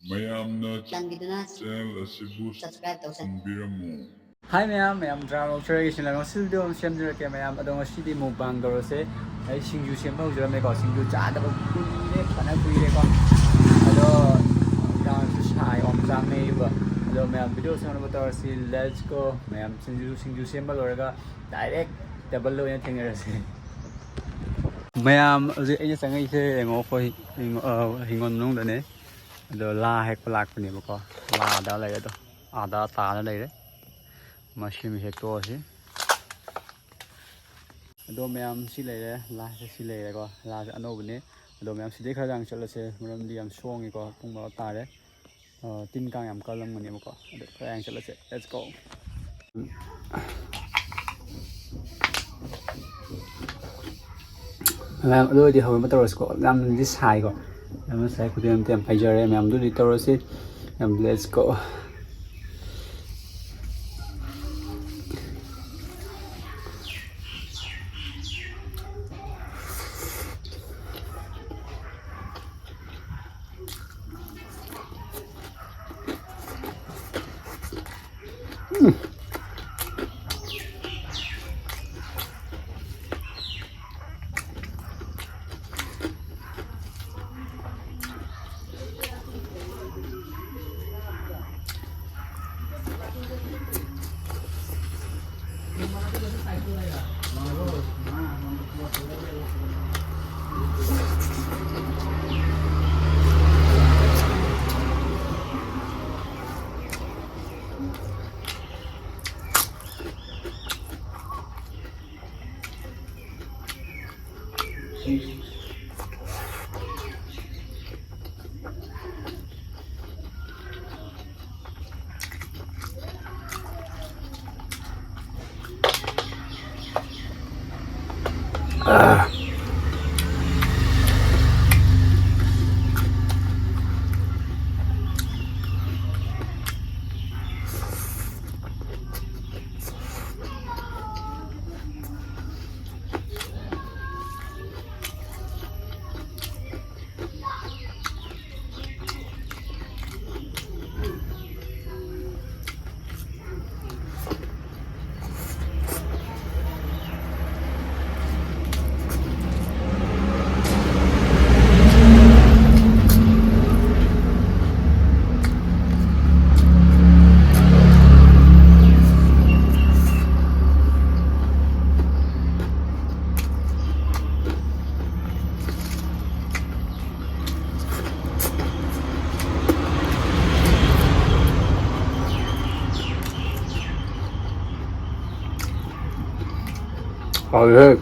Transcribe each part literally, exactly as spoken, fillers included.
ꯃꯌꯥꯝꯅ ꯆꯥꯟꯕꯤꯗꯨꯅ channel ꯑꯁꯤꯕꯨ subscribe ꯇꯧꯁꯟꯕꯤꯔꯝꯃꯨ꯫ ꯍꯥꯏ ꯃꯌꯥꯝ, ꯃꯌꯥꯝ ꯗ꯭ꯔꯥꯃ ꯂꯧꯊꯔꯒꯦ ꯁꯤꯅ ꯉꯁꯤ video ꯑꯃ ꯁꯦꯝꯖꯔꯛꯀꯦ ꯃꯌꯥꯝ꯫ ꯑꯗꯣ ꯉꯁꯤꯗꯤ mukbang ꯇꯧꯔꯁꯦ꯫ ꯑꯩ ꯁꯤꯡꯖꯨ ꯁꯦꯝꯕ ꯍꯧꯖꯔꯝꯃꯦꯀꯣ꯫ ꯁꯤꯡꯖꯨ ꯆꯥꯗꯕ ꯀꯨꯏꯔꯦ, ꯐꯅ ꯀꯨꯏꯔꯦꯀꯣ꯫ ꯑꯗꯣ ꯅꯨꯡꯗꯥꯡꯁꯨ ꯁꯥꯏ, ꯑꯣꯝꯆꯥꯛꯅꯩꯕ꯫ ꯑꯗꯣ ꯃꯌꯥꯝ video ꯁꯦꯝꯅꯕ ꯇꯧꯔꯁꯤ꯫ Let's go꯫ ꯃꯌꯥꯝ ꯁꯤꯡꯖꯨ, ꯁꯤꯡꯖꯨ ꯁꯦꯝꯕ ꯂꯣꯏꯔꯒ direct table ꯗ ꯑꯣꯏꯅ ꯊꯦꯡꯅꯔꯁꯦ꯫ ꯃꯌꯥꯝ ꯍꯧꯖꯤꯛ ꯑꯩꯅ ꯆꯪꯉꯛꯏꯁꯦ ꯌꯦꯡꯉꯣ, ꯑꯩꯈꯣꯏ ꯍꯤꯡ-, ꯑ, ꯍꯤꯡꯒꯣꯜ ꯃꯅꯨꯡꯗꯅꯦ꯫ ꯑꯗꯣ ꯂꯥ ꯍꯦꯛꯄ ꯂꯥꯛꯄꯅꯦꯕꯀꯣ꯫ ꯂꯥꯗ ꯂꯩꯔꯦ ꯑꯗꯣ꯫ ꯑꯥꯗ ꯇꯥꯅ ꯂꯩꯔꯦ꯫ ꯃꯁꯤꯃ ꯍꯦꯛꯇꯣꯛꯑꯁꯤ꯫ ꯑꯗꯣ ꯃꯌꯥꯝ ꯁꯤ ꯂꯩꯔꯦ, ꯂꯥꯁꯦ ꯁꯤ ꯂꯩꯔꯦꯀꯣ꯫ ꯂꯥꯁꯦ ꯑꯅꯧꯕꯅꯦ꯫ ꯑꯗꯣ ꯃꯌꯥꯝ ꯁꯤꯗꯩ ꯈꯔ ꯌꯥꯡ ꯆꯠꯂꯁꯦ, ꯃꯔꯝꯗꯤ ꯌꯥꯝ ꯁꯣꯡꯉꯤꯀꯣ꯫ ꯄꯨꯡ ꯕꯥꯔꯣ ꯇꯥꯔꯦ꯫ ꯑ, ꯇꯤꯟ ꯀꯥꯡ ꯌꯥꯝ ꯀꯜꯂꯝꯒꯅꯦꯕꯀꯣ꯫ ꯑꯗꯣ ꯈꯔ ꯌꯥꯡ ꯆꯠꯂꯁꯦ꯫ Let's go꯫ ꯃꯌꯥꯝ ꯑꯗꯨ ꯑꯣꯏꯔꯗꯤ ꯍꯧꯔꯝꯕ ꯇꯧꯔꯁꯤꯀꯣ꯫ ꯌꯥꯝꯅꯗꯤ ꯁꯥꯏꯀꯣ꯫ ꯌꯥꯝꯅ ꯁꯥꯏ, ꯈꯨꯗꯩ ꯑꯝꯇ ꯌꯥꯝ ꯄꯥꯏꯖꯔꯦ꯫ ꯃꯌꯥꯝ ꯑꯗꯨꯗꯤ ꯇꯧꯔꯁꯤ꯫ ꯌꯥꯝ let's go꯫ ꯍꯥꯎꯋꯦꯍꯦ꯫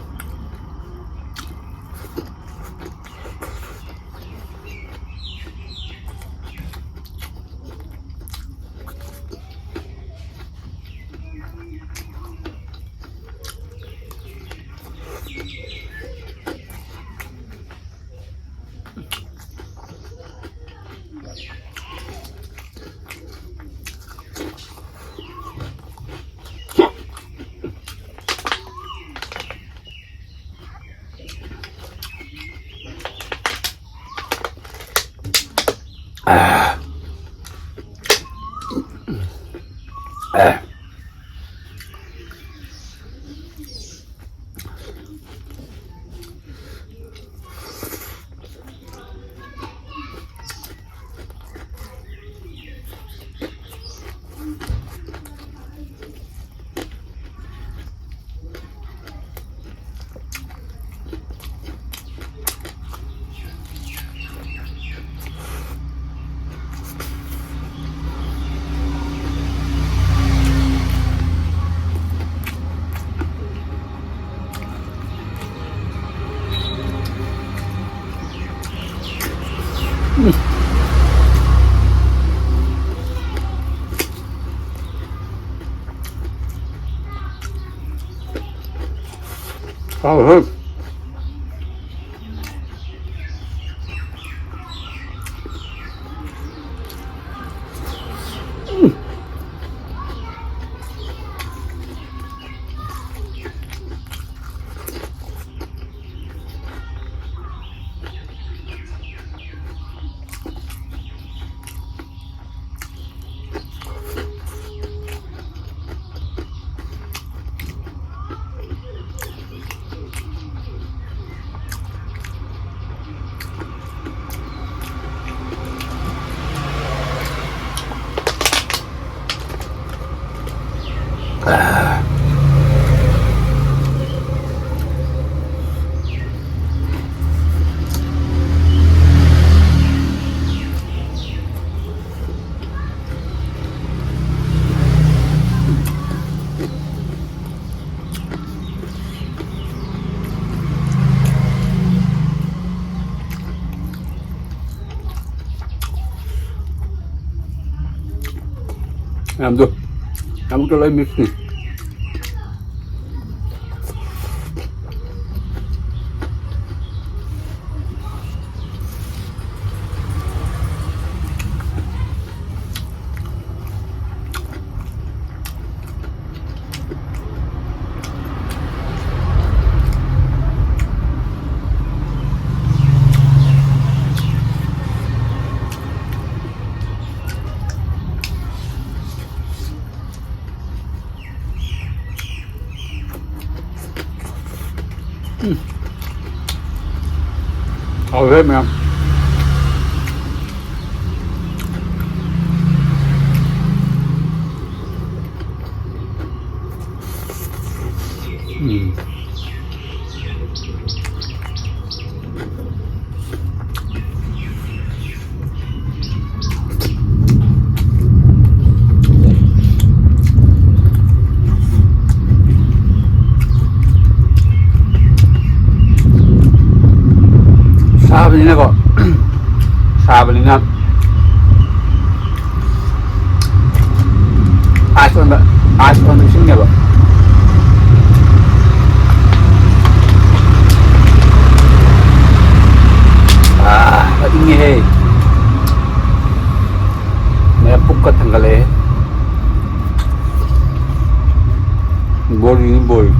ꯍꯥꯎꯋꯦꯍꯦ꯫ ꯃꯌꯥꯝꯗꯣ, ꯃꯌꯥꯝꯗꯣ ꯂꯣꯏ ꯃꯤꯛꯁꯅꯤ꯫ ꯎꯝ꯫ ꯍꯥꯎꯔꯦ ꯃꯌꯥꯝ꯫ ꯎꯝ꯫ ꯁꯥꯕꯅꯤꯅꯀꯣ꯫ ꯁꯥꯕꯅꯤꯅ ꯑꯥꯏꯁ ꯑꯣꯟꯕ, ꯑꯥꯏꯁ ꯑꯣꯟꯕ ꯏꯁꯤꯡꯅꯦꯕ꯫ ꯑꯥ, ꯏꯪꯉꯦꯍꯦ꯫ ꯃꯌꯥꯝ ꯄꯨꯛꯀ ꯊꯟꯒꯠꯂꯛꯑꯦ꯫ ꯕꯣꯔꯤꯅꯤ, ꯕꯣꯔꯤ꯫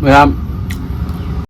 ꯃꯌꯥꯝ